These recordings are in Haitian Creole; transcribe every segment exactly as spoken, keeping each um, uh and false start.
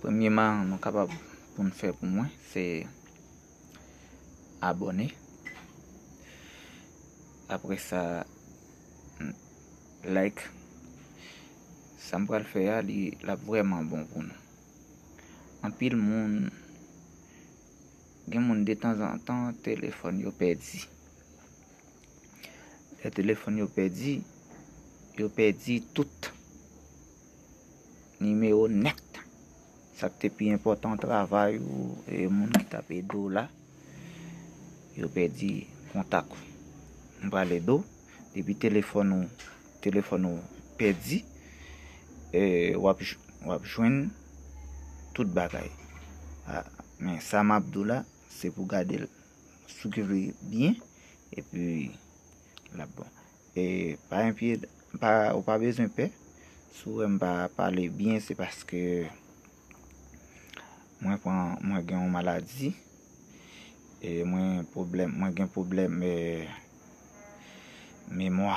Premyeman, nou kapab pou n fè pou mwen, se abòne. Apre sa, like. Sa m pral fè a, li l ap vrèman bon pou nou. Anpil moun, gen moun detanzantan telefòn yo pèdi. Lè telefòn yo pèdi, yo pèdi tout nimewo nèt. Sa k te pi enpòtan, travay ou, e moun ki t ap ede w la, yo pèdi kontak ou. M pral ede w. Depi telefòn ou, telefòn ou pèdi, e, w ap, w ap jwenn tout bagay. A, men sa m ap di w la, se pou gade l sou ki vle byen, epi l ap bon. E pa enpye, pa, ou pa bezwen pè. Si w wè m pa pale byen, se paske mwen pran, mwen gen yon maladi. E mwen pwoblèm, mwen gen pwoblèm, e, memwa.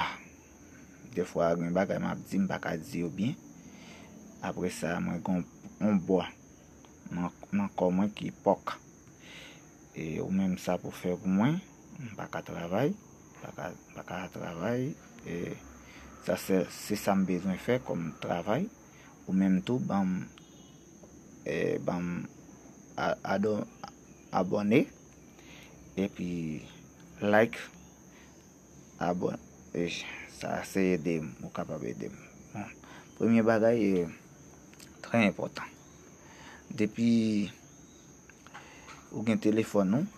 Defwa gen bagay m ap di, m pa ka di yo byen. Apre sa, mwen gen yon, yon bò nan, nan kò mwen ki pòk. E ou menm, sa pou fè pou mwen, m pa ka travay, pa ka, pa ka travay. E sa se, se sa m bezwen fè kòm travay. Ou menm tou, ban m, e, ban m a, ado, abòne, epi like, abòne. E, sa se ede m, ou kapab ede m. Bon, premye bagay, e, trè enpòtan. Depi ou gen telefòn ou,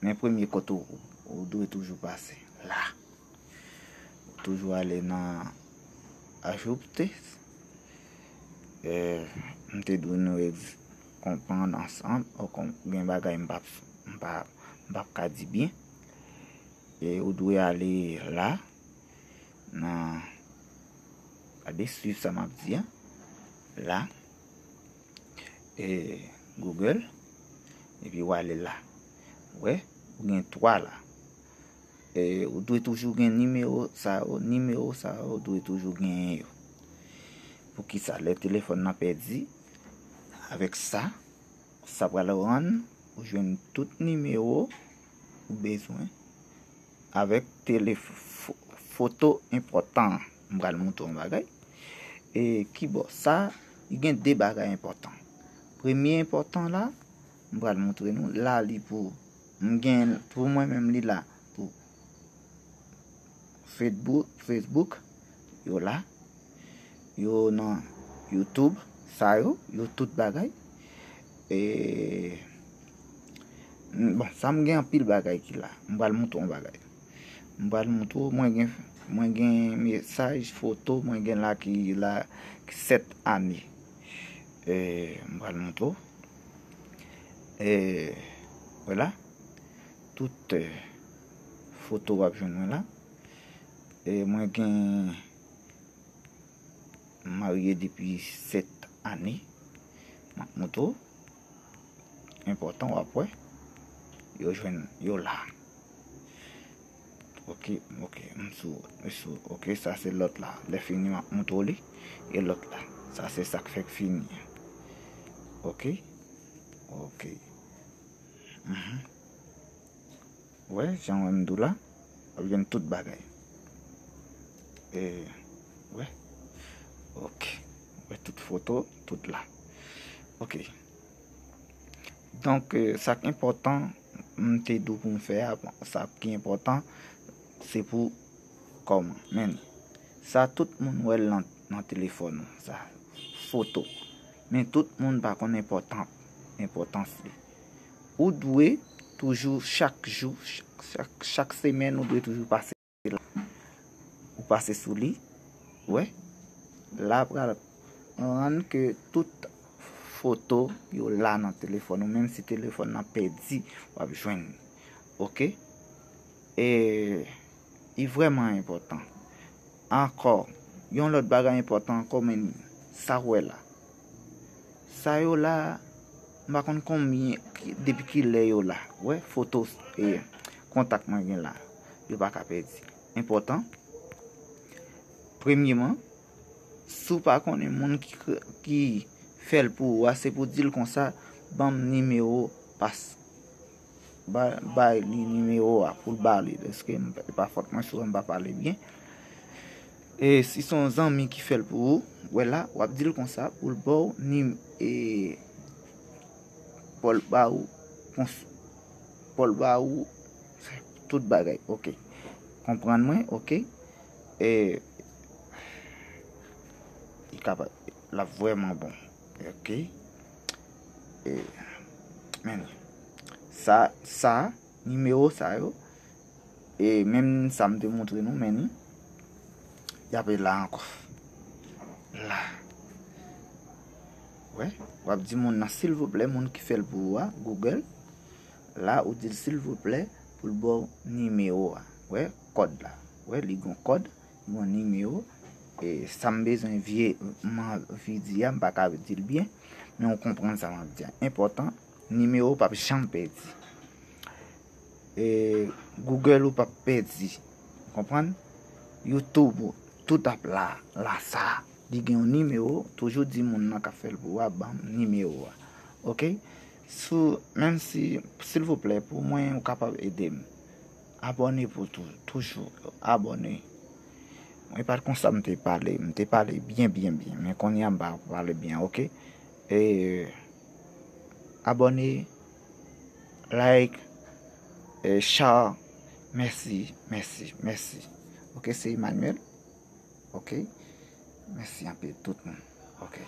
men premye kote ou, ou dwe toujou pase, la. Ou toujou ale nan ajoute. E, m te dwe nou egz-, konprann ansanm, ou kon-, gen bagay m p ap, m pa, m p ap ka di byen. E ou dwe ale la, nan, gade, swiv sa m ap di a, la, e, Google, epi w ale la. Ou wè, ou gen twa la. E, ou dwe toujou gen nimewo sa yo, nimewo sa yo, ou dwe toujou genyen yo. Poukisa? Lè telefòn nan pèdi, avèk sa, sa pral rann ou jwenn tout nimewo ou bezwen avèk telef-, fo-, foto enpòtan an. M pral montre yon bagay. E kibò sa, li gen de bagay enpòtan. Premye enpòtan la, m pral montre nou. La, li pou, m gen, pou mwen menm, li la pou Facebook, Facebook, yo la. Yo nan YouTube, sa yo, yo tout bagay. E, bon, sa m gen anpil bagay ki la. M pral montre yon bagay. M pral montre w, mwen gen, mwen gen mesaj, foto, mwen gen la ki la, ki sèt ane. E, m pral montre w. E, vwala. Tout, e, foto w ap jwenn mwen la. E mwen gen, m marye depi sèt ane. M ap montre w. Enpòtan, w ap wè. Yo jwenn, yo la. Ok, ok, m sou, m sou, ok, sa se lòt la. Lè fini, m ap montre w li. E lòt la. Sa se sa k fèk fini. Ok? Ok. Mhm. Wè, jan w wè m di w la, w ap jwenn tout bagay. E, wè. Ok. Wè tout foto, tout la. Ok. Donk, e, sa k enpòtan, m te di w pou m fè a, sa ki enpòtan, se pou kòman? Men, sa tout moun wè l nan, nan telefòn ou, sa, foto. Men tout moun pa konn enpòtan, enpòtans li. Ou dwe toujou, chak jou, chak, chak, chak semèn, ou dwe toujou pase la. Ou pase sou li, wè. La pral rann ke tout foto yo la nan telefòn ou, menm si telefòn nan pèdi, w ap jwenn li. Ok? E li vrèman enpòtan. Ankò, yon lòt bagay enpòtan ankò, men sa w wè la. Sa yo la, m pa konn konbyen, ki, depi ki lè yo la. Wè, foto, e, kontak mwen gen la. Yo pa ka pèdi. Enpòtan. Premyeman, si w pa konnen moun ki kre-, ki fè l pou ou a, se pou di l konsa, ban m nimewo pas, ba, bay li nimewo a pou l ba li, paske m, e pa fòt mwen si m pa pale byen. E si se yon zanmi ki fè l pou ou, wè la, w ap di l konsa pou l ba w nim, e, pou l ba ou, kons, pou l ba ou tout bagay, oke. Konprann mwen, oke. E, li kapab, l ap vrèman bon, oke. E, men, sa, sa, nimewo sa yo, e menm sa m te montre nou, men ni, y ap la ankò. La. Wè, w ap di moun nan, silvouplè, moun ki fè l pou ou a, Google. La, ou di l, silvouplè, pou l ba w nimewo a. Wè, kòd la. Wè, li gon kòd, li gon nimewo. E sa m bezwen vye, m anvi di a, m pa ka di l byen, men ou konprann sa m ap di a. Enpòtan, nimewo w p ap janm pèdi. E Google ou p ap pèdi. Konprann? YouTube ou, tout ap la, la sa. Li gen yon nimewo, toujou di moun nan k ap fè l pou ou a, ban m nimewo a. Oke? Sou, menm si, silvouplè, pou mwen, ou kapab ede m. Abòne pou tou, toujou abòne. Mwen pa t konsa m te pale, m te pale byen, byen, byen, men kounye a m pa pale byen, oke? E, abòne, like, e, share. Mèsi, mèsi, mèsi. Oke, se Emmanuel. Oke? Mèsi anpil tout moun. Oke.